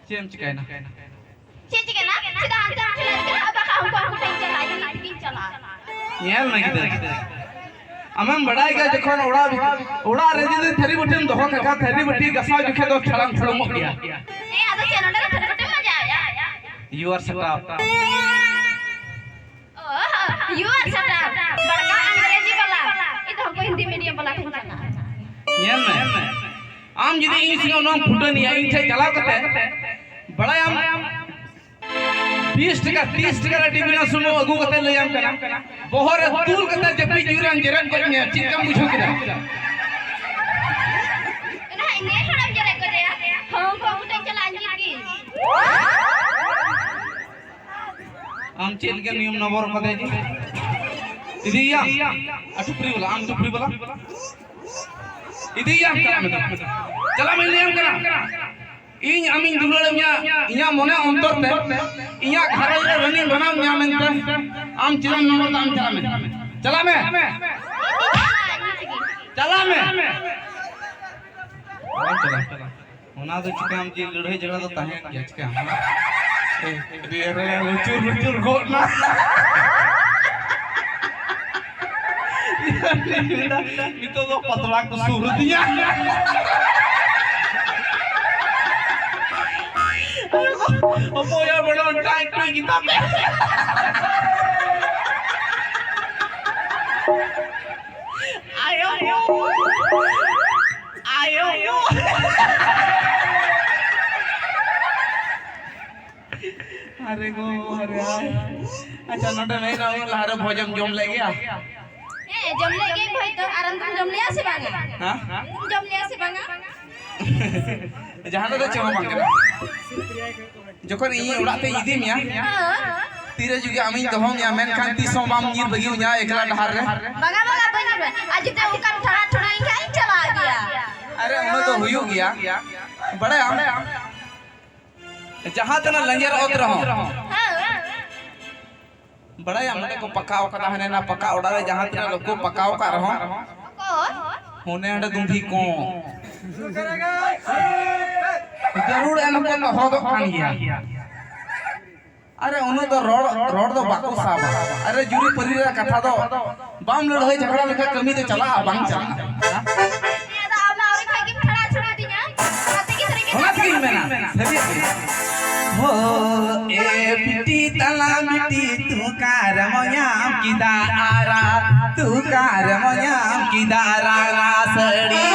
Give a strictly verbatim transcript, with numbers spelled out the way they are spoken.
ᱪᱮᱫ ᱮᱢ ᱪᱤᱠᱟᱹᱭᱮᱱᱟ? ᱪᱮᱫ ᱪᱤᱠᱟᱹᱭᱮᱱᱟ? ᱪᱮᱫᱟᱜ ᱦᱟᱱᱛᱮ ᱦᱟᱱᱛᱮ ᱞᱮ ᱪᱟᱞᱟᱜᱼᱟ? ᱵᱟᱠᱷᱟᱱ ᱩᱱᱠᱩ ᱦᱟᱱᱛᱮᱧ ᱪᱟᱞᱟᱜᱼᱟ, ᱤᱧ ᱛᱮᱜᱤᱧ ᱪᱟᱞᱟᱜᱼᱟ᱾ ᱧᱮᱞ ᱢᱮ ᱜᱤᱫᱟᱹᱨ, ᱟᱢᱮᱢ ᱵᱟᱰᱟᱭ ᱜᱮᱭᱟ, ᱡᱚᱠᱷᱚᱱ ᱚᱲᱟᱜ, ᱚᱲᱟᱜ ᱨᱮ ᱡᱩᱫᱤ ᱛᱷᱟᱹᱨᱤ ᱵᱟᱹᱴᱤᱢ ᱫᱚᱦᱚ ᱠᱟᱜ ᱠᱷᱟᱱ, ᱛᱷᱟᱹᱨᱤ ᱵᱟᱹᱴᱤ ᱜᱟᱥᱟᱣ ᱡᱚᱠᱷᱮᱡ ᱫᱚ ᱴᱷᱟᱲᱟᱝ ᱴᱷᱩᱲᱩᱝᱚᱜ ᱜᱮᱭᱟ᱾ ᱦᱮᱸ, ᱟᱫᱚ ᱪᱮᱫ ᱱᱚᱰᱮ ᱫᱚ ᱛᱷᱟᱹᱨᱤ ᱵᱟᱹᱴᱤᱢ ᱢᱟᱡᱟᱣᱮᱫᱼᱟ? You are shut up. ᱚ, you are shut up. ᱵᱟᱲᱠᱟ ᱟᱝᱨᱮᱡᱤ ᱵᱟᱞᱟ᱾ ᱤᱧ ᱫᱚ ᱦᱟᱱᱠᱩ ᱦᱤᱱᱫᱤ medium ᱵᱟᱞᱟ ᱴᱷᱮᱱ ᱪᱟᱞᱟᱜᱼᱟ᱾ ᱧᱮᱞ ᱢᱮ, ᱟᱢ ᱡᱩᱫᱤ ᱤᱧ ᱥᱚᱸᱜᱮ ᱱᱚᱣᱟᱢ ᱯᱷᱩᱴᱟᱹᱱᱤᱭᱟ, ᱤᱧ ᱴᱷᱮᱱ ᱪᱟᱞᱟᱣ ᱠᱟᱛᱮ ᱵᱟᱲᱟᱭᱟᱢ, ᱵᱤᱥ ᱴᱟᱠᱟ, ᱛᱤᱥ ᱴᱟᱠᱟ ᱨᱮ ᱴᱤᱯᱷᱤᱱ ᱥᱩᱱᱩᱢ ᱟᱹᱜᱩ ᱠᱟᱛᱮ ᱞᱟᱹᱭᱟᱢ ᱠᱟᱱᱟ, ᱵᱚᱦᱚᱜ ᱨᱮ ᱫᱩᱞ ᱠᱟᱛᱮ ᱡᱟᱹᱯᱤᱫ ᱡᱩᱨᱟᱝ ᱡᱮᱨᱮᱫ ᱜᱚᱡ ᱢᱮᱭᱟ᱾ ᱪᱮᱫ ᱞᱮᱠᱟᱢ ᱵᱩᱡᱷᱟᱹᱣ ᱠᱮᱫᱟ? ᱚᱱᱟ ᱤᱧ ᱦᱚᱲᱮᱢ ᱡᱮᱨᱮᱫ ᱜᱚᱡᱮᱭᱟ? ᱦᱚᱸ, ᱩᱱᱠᱩ ᱟᱹᱜᱩ ᱴᱷᱮᱱ ᱪᱟᱞᱟᱜ ᱟᱹᱧ ᱡᱤᱛ ᱜᱮ᱾ ᱟᱢ ᱪᱮᱫ ᱞᱮᱠᱟ ᱱᱤᱭᱚᱢ ᱱᱚᱵᱚᱨ ᱠᱟᱫᱟᱭ ᱡᱮ? ᱤᱫᱤᱭᱮᱭᱟᱢ? ᱟᱨ ᱴᱩᱯᱨᱤ ᱵᱟᱞᱟ, ᱟᱢ ᱴᱩᱯᱨᱤ ᱵᱟᱞᱟ? ᱤᱫᱤᱭᱮᱭᱟᱢ, ᱪᱟᱞᱟᱜ ᱢᱮ᱾ ᱪᱟᱞᱟᱜ ᱢᱮ, ᱞᱟᱹᱭᱟᱢ ᱠᱟᱱᱟ᱾ ᱤᱧ ᱟᱢᱤᱧ ᱫᱩᱞᱟᱹᱲ ᱢᱮᱭᱟ, ᱤᱧᱟᱹᱜ ᱢᱚᱱᱮ ᱚᱱᱛᱚᱨ ᱛᱮ, ᱤᱧᱟᱹᱜ ᱜᱷᱟᱨᱚᱸᱡᱽ ᱨᱮ ᱨᱟᱹᱱᱤ ᱵᱮᱱᱟᱣ ᱢᱮᱭᱟ ᱢᱮᱱᱛᱮ᱾ ᱟᱢ ᱪᱮᱫᱟᱜ ᱱᱚᱣᱟ ᱫᱚ? ᱟᱢ ᱪᱟᱞᱟᱜ ᱢᱮ, ᱪᱟᱞᱟᱜ ᱢᱮ, ᱪᱟᱞᱟᱜ ᱢᱮ᱾ ᱚᱱᱟ ᱫᱚ ᱪᱤᱠᱟᱹᱢ ᱡᱮ ᱞᱟᱹᱲᱦᱟᱹᱭ ᱡᱷᱟᱜᱽᱲᱟ ᱫᱚ ᱛᱟᱦᱮᱱ ᱜᱮᱭᱟ, ᱪᱤᱠᱟᱹᱢ? ᱮ, ᱨᱮ, ᱨᱮ, ᱞᱩᱪᱩᱨ, ᱞᱩᱪᱩᱨ ᱜᱚᱫ ᱱᱟ᱾ ᱱᱤᱛᱚᱜ ᱫᱚ ᱯᱟᱛᱲᱟ ᱠᱚ ᱥᱩᱨ ᱟᱹᱫᱤᱧᱟ᱾ ᱚᱠᱚᱭᱟᱜ ᱵᱮᱲᱟ ᱴᱟᱭ ᱴᱩᱭ ᱜᱮᱛᱟ ᱯᱮ᱾ ᱟᱭᱳ᱾ ᱟᱭᱳ᱾ ᱟᱨᱮ ᱜᱚ, ᱟᱨᱮ ᱟᱭ᱾ ᱟᱪᱪᱷᱟ, ᱱᱚᱰᱮ ᱢᱮᱱᱟ, ᱩᱱ ᱞᱟᱦᱟᱨᱮ ᱵᱷᱚᱡᱮᱢ ᱡᱚᱢ ᱞᱮᱫ ᱜᱮᱭᱟ? ᱦᱮᱸ, ᱡᱚᱢ ᱞᱮᱫ ᱜᱤᱭᱟᱹᱧ ᱵᱷᱚᱡ ᱫᱚ᱾ ᱟᱨ ᱟᱢ ᱫᱚᱢ ᱡᱚᱢ ᱞᱮᱜᱼᱟ ᱥᱮ ᱵᱟᱝᱟ? ᱦᱮᱸ? ᱟᱢ ᱡᱚᱢ ᱞᱮᱜᱼᱟ ᱥᱮ ᱵᱟᱝᱟ? ᱡᱟᱦᱟᱸ ᱫᱚ ᱪᱮᱫ ᱦᱚᱸ ᱵᱟᱝ ᱠᱟᱱᱟ᱾ ᱡᱚᱠᱷᱚᱱ ᱤᱧ ᱚᱲᱟᱜ ᱛᱮᱧ ᱤᱫᱤ ᱢᱮᱭᱟ, ᱦᱮᱸ᱾ ᱛᱤᱨᱮ ᱡᱩᱫᱤ ᱟᱢᱤᱧ ᱫᱚᱦᱚ ᱢᱮᱭᱟ, ᱢᱮᱱᱠᱷᱟᱱ ᱛᱤᱥ ᱦᱚᱸ ᱵᱟᱢ ᱧᱤᱨ ᱵᱟᱹᱜᱤ ᱤᱧᱟ ᱮᱠᱞᱟ ᱰᱟᱦᱟᱨ ᱨᱮ᱾ ᱵᱟᱝᱟ, ᱵᱟᱝᱟ, ᱵᱟᱹᱧ ᱧᱤᱨᱟ᱾ ᱟᱨ ᱡᱩᱫᱤ ᱚᱱᱠᱟᱢ ᱴᱷᱟᱲᱟ ᱴᱷᱩᱲᱤ ᱤᱧ ᱠᱷᱟᱱ, ᱤᱧ ᱪᱟᱞᱟᱜ ᱜᱮᱭᱟ᱾ ᱟᱨᱮ, ᱩᱱᱟᱹᱜ ᱫᱚ ᱦᱩᱭᱩᱜ ᱜᱮᱭᱟ, ᱵᱟᱲᱟᱭᱟᱢ? ᱡᱟᱦᱟᱸ ᱛᱤᱱᱟᱹᱜ ᱞᱮᱸᱡᱮᱨ ᱚᱛ ᱨᱮᱦᱚᱸ᱾ ᱦᱮᱸ᱾ ᱵᱟᱲᱟᱭᱟᱢ, ᱱᱚᱰᱮ ᱠᱚ ᱯᱟᱠᱟᱣ ᱠᱟᱫᱟ, ᱦᱟᱱᱮ ᱱᱟ ᱯᱟᱠᱟ ᱚᱲᱟᱜ ᱨᱮ ᱡᱟᱦᱟᱸ ᱛᱤᱱᱟᱹᱜ ᱞᱳᱠ ᱠᱚ ᱯᱟᱠᱟᱣ ᱠᱟᱜ ᱨᱮᱦᱚᱸ, ᱚᱠᱚᱭ? ᱦᱚᱱᱮ ᱦᱟᱸᱰᱮ ᱫᱩᱸᱫᱷᱤ ᱠᱚ᱾ ᱡᱟᱹᱨᱩᱲ ᱮᱱ ᱦᱚᱸᱠᱚ ᱛᱚᱦᱚᱫᱚᱜ ᱠᱟᱱ ᱜᱮᱭᱟ᱾ ᱟᱨᱮ, ᱩᱱᱟᱹᱜ ᱫᱚ ᱨᱚᱲ, ᱨᱚᱲ ᱫᱚ ᱵᱟᱠᱚ ᱥᱟᱵᱟ᱾ ᱟᱨᱮ, ᱡᱩᱨᱤ ᱯᱟᱹᱨᱤ ᱨᱮᱭᱟᱜ ᱠᱟᱛᱷᱟ ᱫᱚ ᱵᱟᱢ ᱞᱟᱹᱲᱦᱟᱹᱭ ᱡᱷᱟᱜᱽᱲᱟ ᱞᱮᱠᱷᱟᱱ ᱠᱟᱹᱢᱤ ᱫᱚ ᱪᱟᱞᱟᱜᱼᱟ, ᱵᱟᱝ ᱪᱟᱞᱟᱜᱼᱟ? ᱦᱮᱸ, ᱟᱫᱚ ᱟᱢ ᱢᱟ ᱟᱹᱣᱨᱤ ᱠᱷᱚᱡ ᱜᱮᱢ ᱪᱷᱟᱲᱟ ᱪᱷᱩᱲᱤ ᱫᱤᱧᱟ᱾ ᱚᱱᱟ ᱛᱮᱜᱮ ᱥᱟᱹᱨᱤ ᱜᱮ ᱚᱱᱟ ᱛᱮᱜᱮᱧ ᱢᱮᱱᱟ, ᱥᱟᱹᱨᱤ ᱜᱮ᱾ ᱦᱳ, ᱮ ᱵᱤᱴᱤ ᱛᱟᱞᱟ ᱵᱤᱴᱤ, ᱛᱩ ᱚᱠᱟᱨᱮᱢ ᱧᱟᱢ ᱠᱮᱫᱟ ᱟᱨᱟᱜ, ᱛᱩ ᱚᱠᱟᱨᱮᱢ ᱧᱟᱢ ᱠᱮᱫᱟ ᱨᱟᱝᱟ ᱥᱟᱹᱲᱤ?